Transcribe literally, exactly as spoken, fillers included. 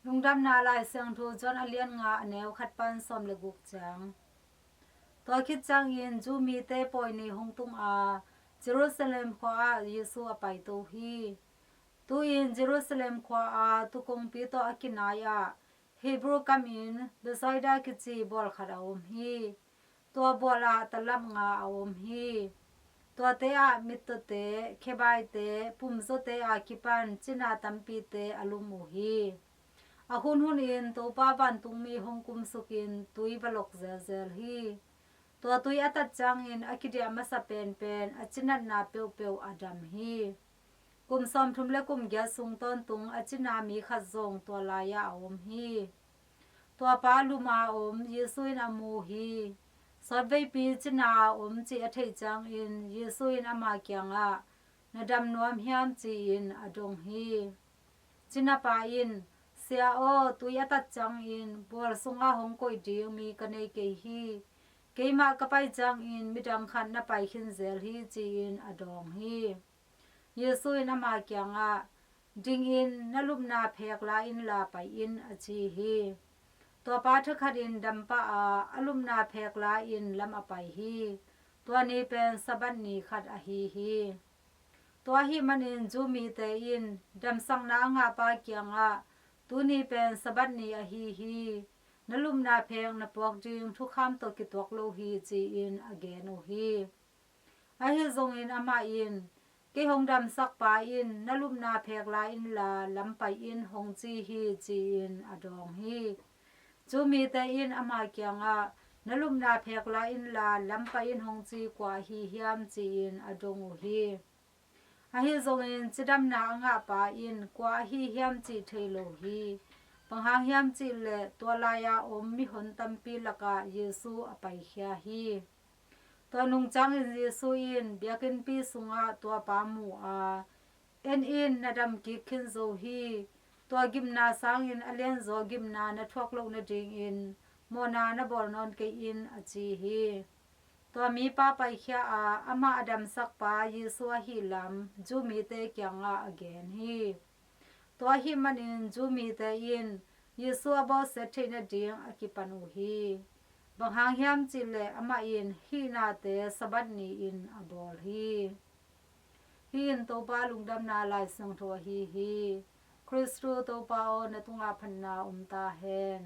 Lungdamna Lai Siangtho John a lian nga, a neu khat pan sawm le guk ciang. Tua khit ciangin Jew mite pawi ni hong tung a, Jerusalem khua ah Jesu a paito hi. Tu-in Jerusalem khua a tu kongpi tawh a kinai ah Hebrew kamin Bethsaida kici bawl khat a om hi. Tua bawl ah talap nga a om hi. Tuate ah mittawte, khebaite, pumzawte a kipan cina tampite a lum uh hi. A hunhun in Topa vantungmi hong kumsukin tui va lok zelzel hi. Tua tui a tat ciangin a kidiah masa penpen a cinatna peuhpeuh a dam hi. Kum sawmthum le kum giat sung tawntung a cina mi khat zong tua lai-ah a om hi. Tua pa lum a om Jesu in a mu hi. Sawtveipi cina a om cih a theih ciangin Jesu in ama kiangah, "Na dam nuam hiam?" ci-in a dong hi. Cinapa in, "Sia aw, tui a tat ciangin bawl sungah hong koih ding mi ka nei kei hi. Keimah ka pai ciangin midang khat na pai khin zel hi," ci-in a dawng hi. Jesu in ama kiangah, "Dingin na lupna phek la inla pai in," a ci hi. Tua pa thakhatin dam pah a, a lupna phek la-in lam a pai hi. Tua ni pen Sabbath ni khat ahi hi. Tua ahih manin Jew mite in damsakna a ngahpa kiangah, "Tuni pen Sabbath ni ahi hi. Na lupna phek na puak ding thukham tawh kituak lo hi," ci-in a gen uh hi. Ahi zongin amah in, "Kei hong damsakpa in, 'Na lupna phek la inla lam pai in,' hong ci hi," ci-in a dawng hi. Jew mite in ama kiangah, "Na lupna phek la inla lam pai in," hong ci kua ahi hiam? ci-in a dong uh hi. Ahi zongin cidamna a ngahpa in kua ahi hiam cih thei lo hi. Bang hang hiam cih leh tua lai-a om mihon tampi lakah Jesu a paikhia hi. Tua nung ciangin Jesu in biakinnpi sungah tua pa mu a, "En in, na dam kik khin zo hi. Tua gimna sangin a lianzaw gimna na thuak loh nadingin mawhna na bawl nawn kei in," a ci hi. Tua mipa paikhia a, amah a damsakpa Jesu ahih lam Jew mite kiangah a gen hi. Tua ahih manin Jew mite in Jesu a bawlsiat theih nading a kipan uh hi. Bang hang hiam cih leh amah in hihnate Sabbath ni-in a bawl hi. Hih in Topa Lungdamna Lai Siangtho ahi hi. Khristu Topa aw, na tungah phatna om ta hen.